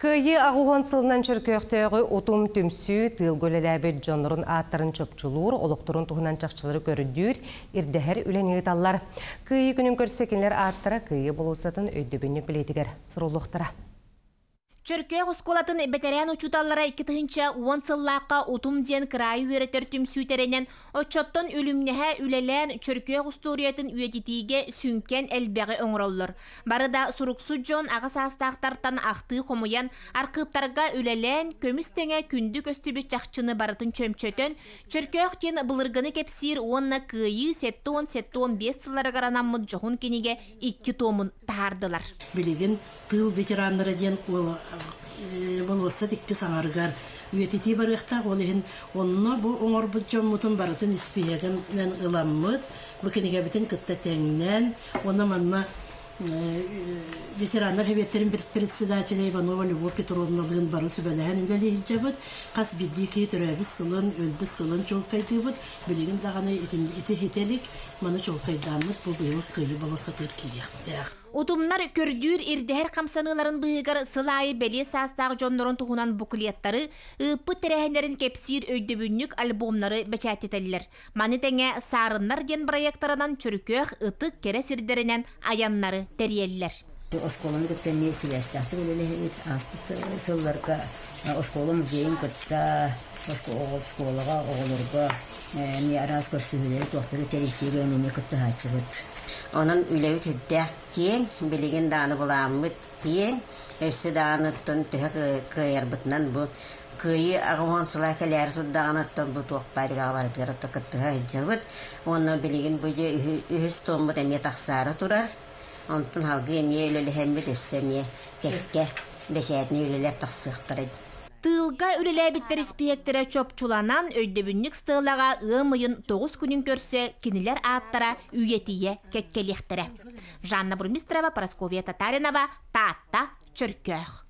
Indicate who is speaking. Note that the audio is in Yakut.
Speaker 1: Кыайыы 80 сылынан Чөркөөхтөөҕү Утум түмсүү тыылга үлэлээбит дьоннорун ааттарын чопчулуур, олохторун туһунан чахчылары көрдүүр, ирдэһэр үлэни ыыталлар. Кыайыы күнүн көрсө кинилэр ааттара Кыайыы болуоссатын өйдөбүнньүк билиэтигэр суруллуохтара.
Speaker 2: Чөркөөх оскуолатын бэтэрээн учууталлара 2010 сыллаахха Утум диэн кыраайы үөрэтэр түмсүү тэринэн, оччоттон үлүмнэһэ үлэлээн Чөркөөх устуоруйатын үйэтитиигэ сүҥкэн элбэҕи оҥороллор. Бары да суруксут дьон аҕа саастаахтартан ахтыы хомуйан, архыыптарга үлэлээн, көмүс тэҥэ күндү көстүбүт чахчыны барытын чөмчөтөн, Чөркөөх диэн былыргыны кэпсиир уонна Кыайыы 70-75 сылларыгар анаммыт дьоһун кинигэ икки туомун таһаардылар.
Speaker 3: Билигин тыыл ветераннара диэн болуоссат икки саҥарыгар үйэтитии барыахтаах. Ол иһин онно бу оҥорбут дьоммутун барытын испииһэгинэн ыламмыт, бу кинигэбитин кытта тэҥнээн, уонна манна ветераннар сэбиэттэрин председателэ Иванова Любовь Петровналыын бары сүбэлэһэн үлэлии сылдьабыт. Хас биирдии киһи төрөөбүт сылын, өлбүт сылын чуолкайдыыбыт. Билигин даҕаны ити хитэ илик, маны чуолкайдааммыт бу быйыл Кыайыы болуоссатыгар киириэхтээх.
Speaker 2: Утумнар көрдүүр ирдэһэр хамсаныыларын быыһыгар сыл аайы бэлиэ саастаах дьоннорун туһунан буклеттары, ыыппыт тэрээһиннэрин кэпсиир өйдөбүнньүк альбомнары бэчээттэтэллэр. Маны тэҥэ Саарыннар диэн бырайыактарынан Чөркөөх ытык кэрэ сирдэринэн айаннары тэрийэллэр.
Speaker 4: Оскуоланы кытта эмиэ сибээстээхтик үлэлэһэбит. Ааспыт сылларга оскуола музейын кытта оскуолаҕа оҕолорго эмиэ араас көрсүһүүлэри туохтары тэрийсиигэ эмиэ кыттыһааччыбыт.
Speaker 5: Онон үлэбит үрдээх киэҥ, билигин даҕаны былааммыт киэҥ, өссө даҕаны оттон төһө кыайарбытынан бу Кыайыы 80 сыла кэлээри турдаҕына оттон бу туох баар үлэҕэ барытыгар отто кыттыһа сылдьабыт. Уонна билигин бу дьэ үһүс туоммут эмиэ тахсаары турар. Онтон салгыы эмиэ үлэлэһэммит өссө эмиэ кэккэ бэчээтинэй үлэлэр тахсыахтара.
Speaker 2: Тыылга үлэлээбиттэр испииһэктэрэ чопчуланан, өйдөбүнньүк стелаҕа ыам ыйын 9 күнүн көрсө кинилэр ааттара үйэтийэ кэккэлиэхтэрэ. Жанна Бурмистрова, Парасковья Татаринова, Таатта, Чөркөөх.